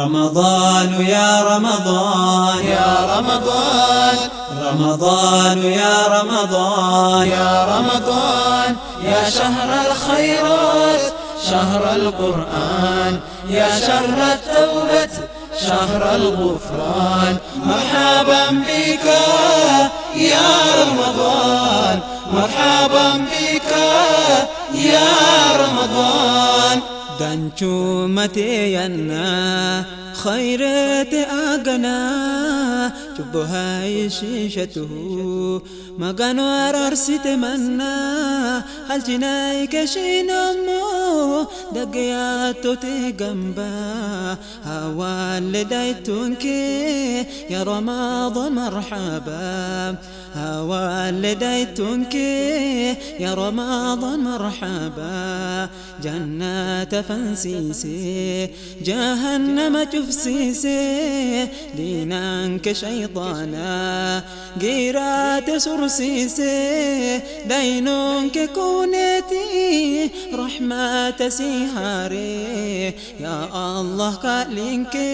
رمضان يا رمضان يا رمضان رمضان يا رمضان يا رمضان يا شهر الخيرات شهر القرآن يا شهر التوبة شهر الغفران مرحبا بك يا رمضان مرحبا بك يا رمضان Danchummate yanna khayrete agana cubbo hayishishatuhu Magano araarsite manna halchinay keeshshinommo dagge yaattote gamba hawalle dayittonke ya Ramadan marhaba hawalle dayittonke ya Ramadan marhaba jannata fansiise jahannama cufsiise diinanke shayxaana giirate sursiise daynonke kuneeti rahmatasi haare ya Allah kaa'linke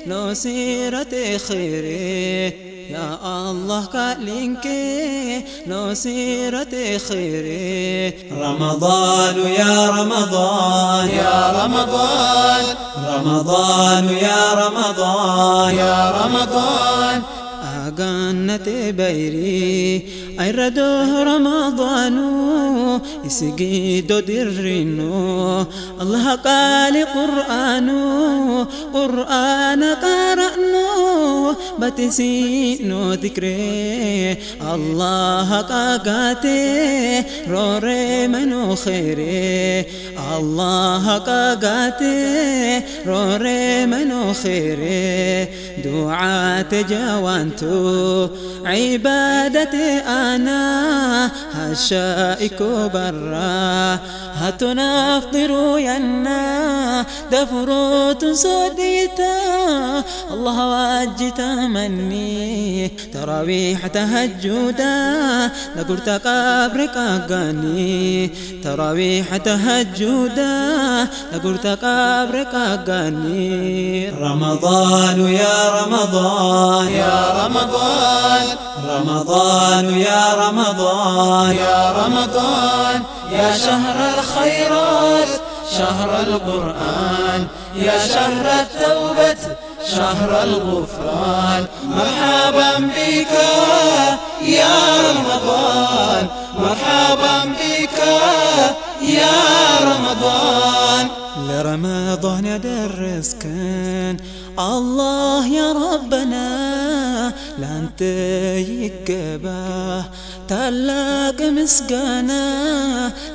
loosirate khayre ya Allah kaa'linke loosirate khayre رمضان يا رمضان يا رمضان رمضان يا رمضان يا رمضان Agannate bayri ayirrado Ramadanu isi giddo dirrino Allah qaali Qur'aanu Qur'aana qara'no batisino dhikre Allah qaagate roore manu khayre Allah qaagate roore manu khayre du'aate jawaantu عبادتي أنا هشائك برا هتنافطر ينا دفروت سوديتا الله واجت مني تراويح تهجدا لقرت قبرك أغاني تراويح تهجدا لقرت قبرك أغاني رمضان يا رمضان يا رمضان رمضان يا رمضان يا رمضان يا شهر الخيرات شهر القرآن يا شهر التوبة شهر الغفران مرحبا بك يا رمضان مرحبا بك يا رمضان لرمضان يدرسكن الله يا ربنا ላንተ ይገባ ታላቅ ምስጋና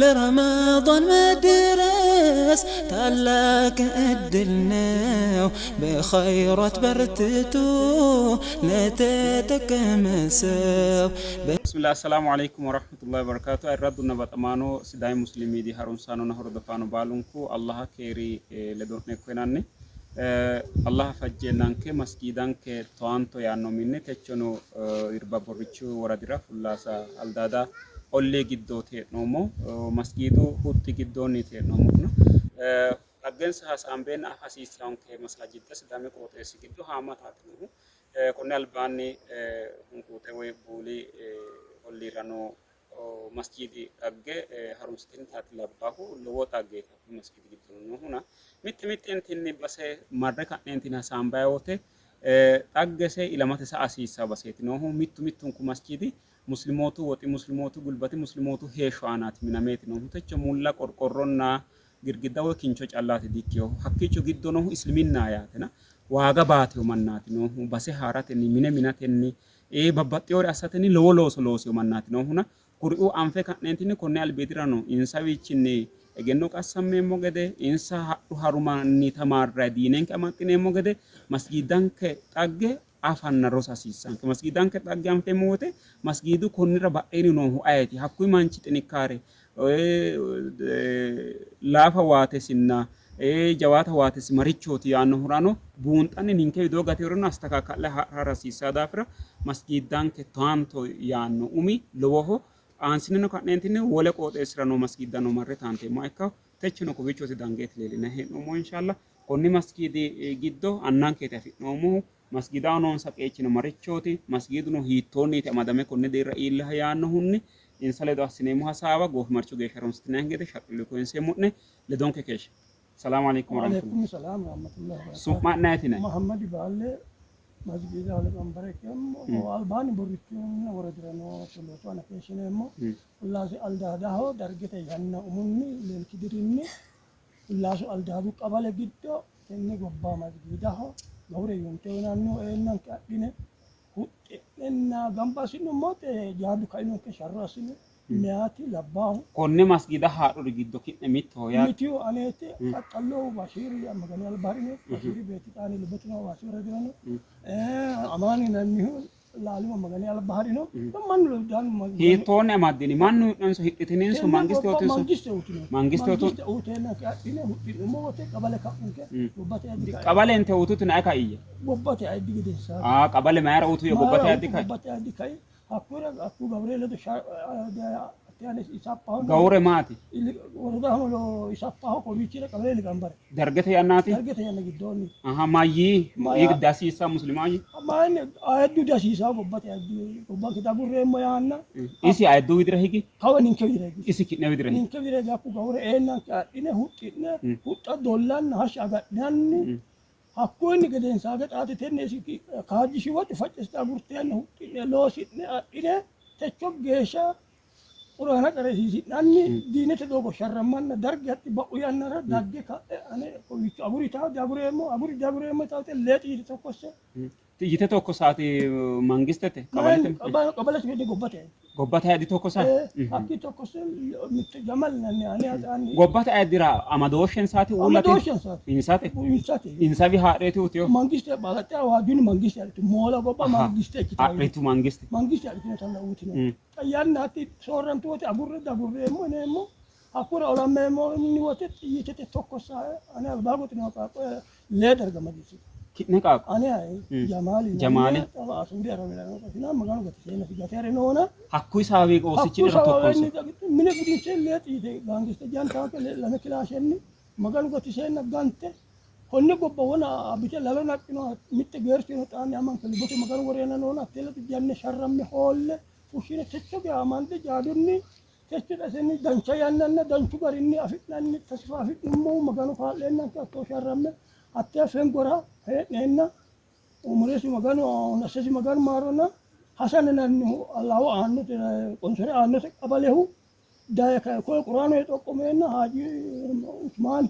ለረመዳን መድረስ ታላቅ እድል ነው። በኸይራት በርትቶ ለተጠቀመ ሰው። Bismillah, assalamu alaikum warahmatullahi wabarakatuh. Ayirraddunna baxamaano Sidaami Muslim Media harunsaanonna hordofaano baalunku Allaha keeri ledo'ne ikko yinanni. Allaha fajjeennanke masgiidanke towaanto yaanno minne techono Irba Borrichu woradira Fullaasa Aldaada ollii giddooti hee'noommo. Masgiidu huxxi giddoonniiti hee'noommohuno. Dhaggensa hasaambeenna afa hasiissanonke masaajidda Sidaami qooxeessi giddo haammataati noohu. Konni albaanni Hunkuute woy Buuli olliira noo masjiidi dhagge harunsitinitaati labbaahu lowo xaggeeti hakkuyi masjiidi giddo noohuna mitte mittentinni base marre ka'neentinni hasaambayi wote xaggese ilamate sa'a hasiissanno baseeti noohu. Mittu mittunku masjiidi muslimootu woxi, muslimootu gulbati, muslimootu heeshsho aanaati minameeti noohu. Techo mulla qorqorronna girgidda woy kincho callaati dikkinohu. Hakkiicho giddo noohu isliminna yaatena waaga baatino mannaati noohu. Base haaratenni, mine minatenni, babbaxxinore assatenni lowo looso loosino mannaati noohuna kuriuu anfe ka'neentinni konni albiidirano insawiichinni egenno qassammeemmo gede, insa hadhu harumanni tamaarrayi diinenke amaxxineemmo gede masgiiddanke xagge afanna rosa hasiissanke. Masgiiddanke xagge anfeemmo wote masgiidu konnira badheenni noohu ayeti? Hakkuyi manchi xinnikkaare laafa waatesinna jawaata waatesi marichooti yaannohurano buunxanni ninke widoo gateworeno astakakka'le ha'ra hasiissanno daafira masgiiddanke towaanto yaanno umi lowoho. Aansineno ka'neentinni wole qooxeessira noo masgiiddano marre taanteemmoha ikkawo. Techono kowiichooti dangeeti leellinanni hee'noommo inshallah. Konni masgiidi giddo annankeeti afi'noommohu. Masgiidaho noonsa qeechino marichooti? Masgiiduno hiittoonniiti amadame konne deerra iillaha yaannohunni insa ledo assineemmo hasaawa goofimarchu geeshsha harunsitinanni gede shaqqillu koyinseemmo'ne. Ledonke keeshshe. Salaamu aleykum warahmatullahi. Waaleykum salaam warahmatullahi wabarakatuh. Su'ma'ne ayeti yinanni? Muhammadi Baalle masgiidaho liqambare ikkeemmo. Albaanni borrichunna woradira noo loosu aana keeshshineemmo. Qullaasi Aldaadaho dargete yanna umunni leelki dirinni Qullaasu Aldaadu qabale giddo tenne gobba masgiidaho Gawure Yunte yinannihu eennanke adhine huxxi'nenna gamba assi'nummo wote jaadu kainonke sharro assine meyaati labbaahu. Konne masgiida haadhuri giddo ki'ne mittoho yaate? Mitiyu aneeti, qaxxallohu Bashiiri Magani alba ha'rino, Bashiiri beetti xaani lubbote noohu Hawaasi woradira no, Amaani yinannihu Laalima Magani alba ha'rino, mannu lowiddaannu Maganu. Hiittoonni amaddini? Mannu uyinonso hidhitininso Tenne mangiste gobba uytinonso? mangiste uytino. Mangiste uytu. Mangiste uyteennanke adhine huxxi'nummo wote qabale ka'unke gobbate ayiddi kae. Qabale inte uytutina ayi kaiyya? Gobbate ayiddi gedensaati. Aa qabale mayira uytuyya Mayira gobbate uytu ayiddi kai? gobbate ayiddi kai. Hakkuyira hakku Gawure ledo Isappaho Gawure maati? Woradaho Isappaho kowiichira qabale liqambare. Dargete yannaati? Dargete yanna giddoonni. Aha mayyii? Maya- Yig dasiissa muslimaayyi? Mayinni ayiddu dihasiisaa gobbate ayiddi gobbanke dagurreemmo yaanna Isi ayiddu widira higi? kawa ninke widira higi. Isi ki'ne widira higi? Ninke widira higi hakku Gawure eennanke adhine huxxi'ne huxxa dollanna hashsha agadhinanni Hakkunni gedensaanni xaate tenne isi kaajjishi wote facciste agurteenna huxxi'ne loosi'ne adhine techo geeshsha Quraana qarasiisi'nanni diinete doogo sharrammanna darge hatti ba'u yannara dagge ka'e ane kowiicho aguri yitawo diagureemmo aguri diagureemmo yitawote lee xiyyiite tokkosse. Yite tokkosaati mangistete qabalete Qabalete gede gobbate. Gobbate ayiddi tokkosa? Hakkii tokkosse mitto Jamal yinanni ane haxaanni. Gobbate ayiddira amadooshshensaati uullate? Amadooshshensaati. Insate? Insate. Insawi haa'reeti utiyo? Mangiste balaxxe awaajunni mangiste adhitu. Moola gobba mangiste ikkitawo. Adhitu mangiste. Mangiste adhitinotalla uyitino. Xa yanna hatti soorrantu wote agurre diagurreemmo yineemmo. Hakkura olammeemmo wote xiyyiitete tokkossae ane albaa goxino qaaqqo lee darga madiissite. Ki'ne qaaqqo? Ane ayi Jamaali Jamaali. Suudi Arabira noota Maganu gatiseenna gate hare noona. Hakkuyi sababi oosichi'nera tokkonse. Mine gudinse lee xiyyiite gaangiste jantaanke lame kilaashenni Maganu gatiseenna gante konne gobba wona abbite lalo naqqino mitte geerchino xaanni amanke lubbote Maganu woreenna noona hattee ledo janne sharramme hoolle fushshine techo geya amande jaadunni techo xasenni dancha yannanna danchu garinni afi'nanni tasifa afi'nummohu Maganu kaa'leennanke hattoo sharramme hattee fengora hee'neenna umuresi Maganu nassesi Maganu maarona Hasan yinannihu Allahu aannote qonsore aannote qabalehu daye kae koye Quraano xoqqomeenna Haaji Usmaan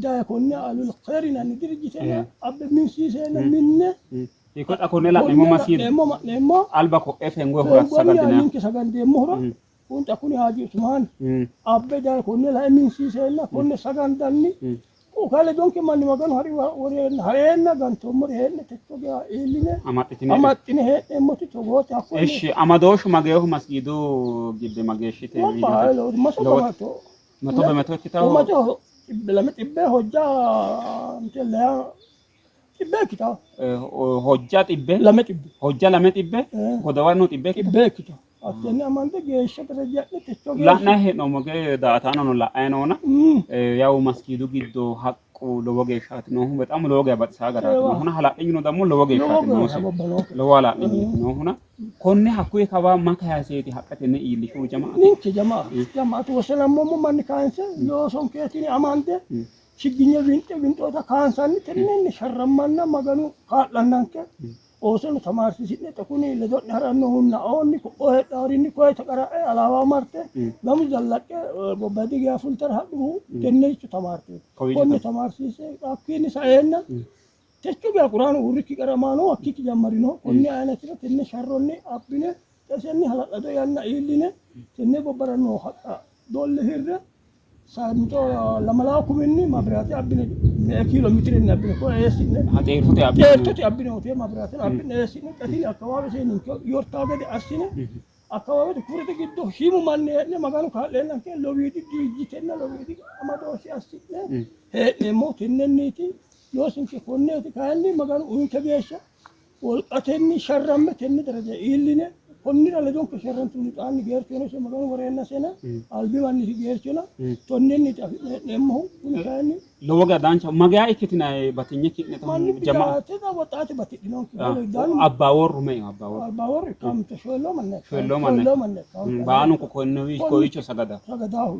daye konne Alul Khayr yinanni dirijjitena abbe minsiiseenna minne Hiikko xa konne la'neemmo masiidi la'neemmo ma'neemmo alba ko'e fengoe hura fengonni sagaldinanni. ninke sagandeemmohura kun xa kuni Haaji Usmaan abbe daye konne lae minsiiseenna konne sagandanni uka ledonke manni Maganu hari woreenna hareenna gantoommori hee'ne techo geya iilline Amaxxitine. amaxxine hee'neemmoti togoote hakkonne Eshi amadooshshu mageehu masgiidu gibbe mageeshshite gobba maso Lowote. bamato Meto bemeto ikkitawo umato lame xibbe hojja mite leya xibbe ikkitawo hojja xibbe lame xibbe hojja lame xibbe godowano xibbe ikkitawo xibbe ikkitawo hattenne amande geeshsha dereja'ne techo geeshsha la'nanni hee'noommo gede daa''ataanono la'anni noona yawu masgiidu giddo haqqu lowo geeshshaati noohu bexaami lowo geeshsha baxisaa garaati noohuna hala'linyuno dammo lowo lowo geeshshaati geeshsha noosi gobba nooke lowo hala'linyeeti noohuna konne hakkuyi kawa ma kayiseeti haqqa tenne iillishuhu jamaati ninke jama'a jamaatu wosanammoommo manni kaanse loosonkeetini amande chigginye winxe winxoota kaansanni tennenni sharrammanna Maganu kaa'lannanke oosono tamaarsiisi'ne xa kuni ledo'ne harannohunna oonni ko'o heedhaarinni koye taqara'e alaawa marte gamu zallaqqe gobbayidi geya fultara hadhuhu tennericho tamaarteeti. Kowiicho Konne tamaarsiise hakkiinni saeenna techo geya quraanu uurrikki qaramaano hakkiichi jammarino konne ayinatira tenne sharronni abbine xesenni hala'lado yanna iilline tenne gobbara noo haqqa dolle hirre saamito lamalaa kuminni mabiraate abbine me'e kiilo mitirenni abbine koye eessi'ne xeertote abbine xeertote abbine hote mabiraate abbine eessi'ne xetini akkawaawese ninke yortaa gede assine akkawaawete kurete giddo shiimu manni hee'ne Maganu kaa'leennanke lowiidi dirijjitenna lowiidi amadooshshe assi'ne hee'neemmo tennenniiti loosinke konneeti kayinni Maganu uyinke geeshsha wolqatenni sharramme tenne daraja iilline Konnira ledonke sharrantunni xaanni geerchono ise Maganu woreennasena albi mannisi geerchona tonnenniiti afi'ne hee'neemmohu. Kuni kayinni Lowo geya danchaho. Mageya ikkitinayi batinye ki'ne mannu jama bidaateta woxaate batidhinonke. Abbaaworru me'eho abbaaworru? Abbaaworru ikkawo mitto shoyilloo manna ikkawo. Shoyilloo manna Shoyilloo manna ikkawo. Baalunku konne kowiicho sagada. Sagadaahu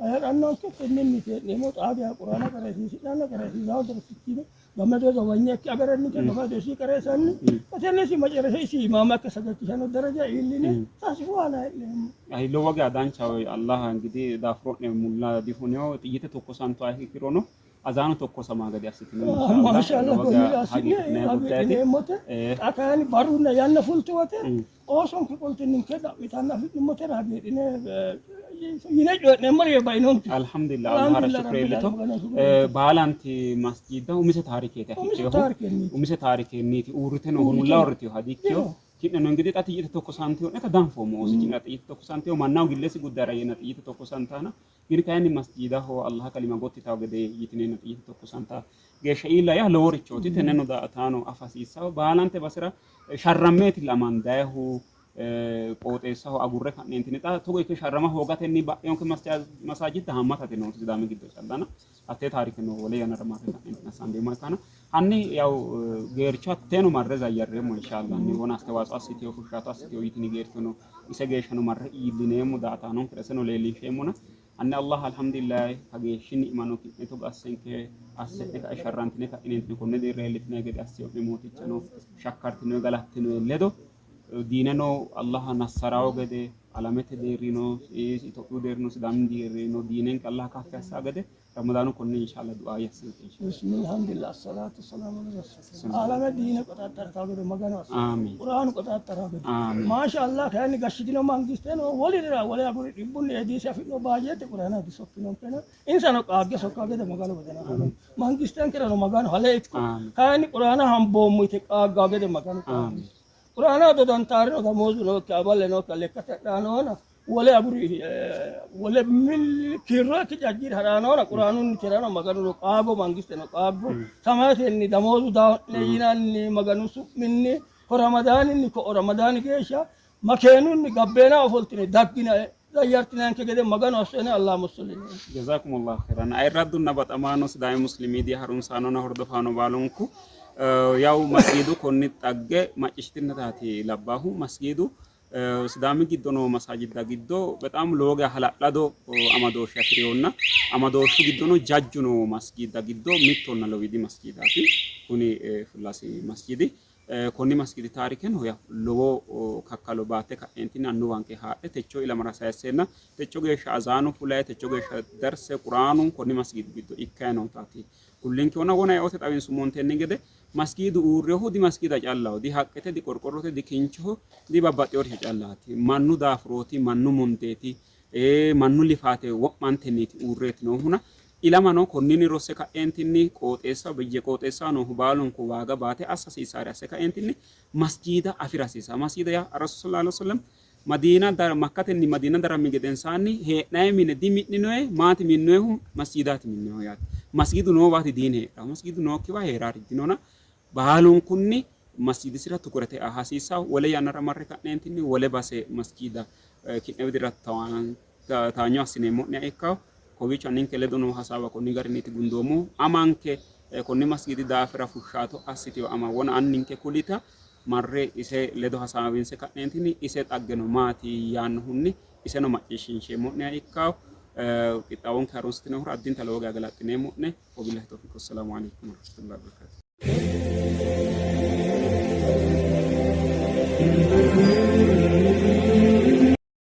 hee'rannonke tennenniiti hee'neemmohu. Xaa geya quraana qarasiisi'nanna qarasiisaho darsichino gammado zawanya ikke agaranninke gammado isi qareessanni tenne macarasa isi imaama ikke sagachishanno daraja iilline sasifu aana hee'neemmo. Ayi lowo geya danchaho Allah እንግዲህ daafuro'ne mulla dihuneo xiyyite tokkosantuha ikkirono azaanu tokkosama gede assitino Maashaallah konnira assine hagiidhineemmote. Xa kayinni barrunna yanna fultu wote oosonke qolte ninke xa'mitanna afi'nummotera hagiidhine yine coyi'neemmori bainonke. Alhamdulillah Allahara shukre iillito. Baalanti masjidda umise taarikeeti Umise afidhinohu. taarikenniiti. Umise taarikenniiti uurrite noohu mulla uurritinoha dikkino. Ki'neno ingidihi xa tiyyite tokkosantinota danfoommo oosichi'nera xiyyite tokkosantino mannaho gillesi guddara yeenna xiyyite tokkosantaana gini kayinni masjiidaho Allaha kalima gotti yitawo gede yitineenna xiyyite tokkosanta geeshsha iilla yaa loworichooti. Tenneno daa''ataano afa hasiissanno. Baalante basera sharrammeetilla amandayihu qooxeessaho agurre ka'neentinni xa togo ikke sharrama hoogatenni ba'inonke masaajidda haammatate nooti Sidaami giddo callana hattee taarikeno wole yannara marre ka'neentinni assaambeemmoha ikkanna hanni yawu geercho hatteeno marre zayyarreemmo inshallah hanni wona astewaatsoo assiteyo fushshaato assiteyo yitini geerchono ise geeshshano marre iillineemmo daa''ataanonkera iseno leellinsheemmona hanni Allah alhamdulillahi kageeshshi ni'mano ki'ne togo assenke asse'ne kae sharrantine ka'inentini konne deerra iillitinanni gede assiyo'ne mootichano shakkartinoyi galattinoyi ledo diineno Allah nassarawo gede alamete deerrino Itophiyu deerrino Sidaami deerrino diinenke Allah kaffi assaa gede Ramadaanu konne inshallah du'aa assenke inshallah. Bismillah, alhamdulillah, assalatu wassalamu ala rasulillah. Alame diine qoxaxxartaa gede Maganu asse. Amiin. Quraanu qoxaxxaraa gede. Amiin. Maasha Allah kayinni gashshitino mangisteno wolirira wole aguri dhibbunni eediisi afi'no baajeette quraana disokkinonkena insano qaagge sokka gede Maganu wodana halo. Mangistenkerano Maganu hale ikko. Amiin. Kayinni quraana hamboommo yite qaaggaa gede Maganu qaagi. Amiin. Quraana dodantaarino damoozu nookki aballe nookki lekkate hadhaanoona wole aguri wole kiirrookki jajjiri hadhaanoona quraanunni tirano Maganu qaago mangisteno qaaggo samatenni damoozu daa'ne yinanni Maganu su'minni ko Ramadaaninni ko'o Ramadaani geeshsha makeenunni gabbeena ofoltine daggina zayyartinanke gede Maganu assene Allahumma salli. Jazakumullahu khairan. Ayirraddunna baxamaano Sidaami Muslim Media harunsaanonna hordofaano baalunku yawu masgiidu konni xagge macciishshitinataati labbaahu masgiidu Sidaami giddo noo masaajidda giddo bexaam lowo geya hala'lado amadooshshe afi'rinonna amadooshshu giddono jajju noo masgiidda giddo mittonna lowiidi masgiidaati kuni Fullasi masgiidi. Konni masgiidi taarikeno lowo kakkalo baatte ka'eentinni annuwanke haadhe techo ilamara sayisseenna techo geeshsha azaanu fulayi techo geeshsha darse quraanu konni masgiidi giddo ikkayi nootaati kullinkehuna wona eote xawinsummontenni gede masgiidu uurrinohu di masgiida callaho, di haqqete, di qorqorrote, di kinchoho, di babbaxxinoricho callaati. Mannu daafurooti, mannu mundeeti, mannu lifaate wo'mantenniiti uurreeti noohuna ilamano konninni rosse ka'eentinni qooxeessaho biyye qooxeessaho noohu baalunku waaga baate assa hasiissaare asse ka'eentinni masjiida afi'ra hasiissanno. Masjiida yaa Rasuul sallallahu alaihi wasallam Madiina dara Makkatenni Madiina darami gedensaanni hee'nanni mine dimi'ninoe maati minnoehu masjiidaati minnoehu yaate. Masjiidu noowaati diine heedhanno. Masjiidu nookkiwa hee'raari dinona baalunkunni masjiidisira tukurete aa hasiissanno. Wole yannara marre ka'neentinni wole base masjiida ki'ne widira taanyo assineemmo'neha ikkanno. Kowiicho anninke ledo noo hasaawa konni garinniiti gundoommohu. Amanke konni masjiidi daafira fushshaato assitino ama wona anninke kulita marre ise ledo hasaawinse ka'neentinni ise xaggeno maati yaannohunni iseno macciishshiinsheemmo'neha ikkanno. Qixxaawonke harunsitinohura addinta lowo geya galaxxineemmo'ne. Wabillahi tawfiq. Wassalaamu alaikum warahmatullahi wabarakatuh.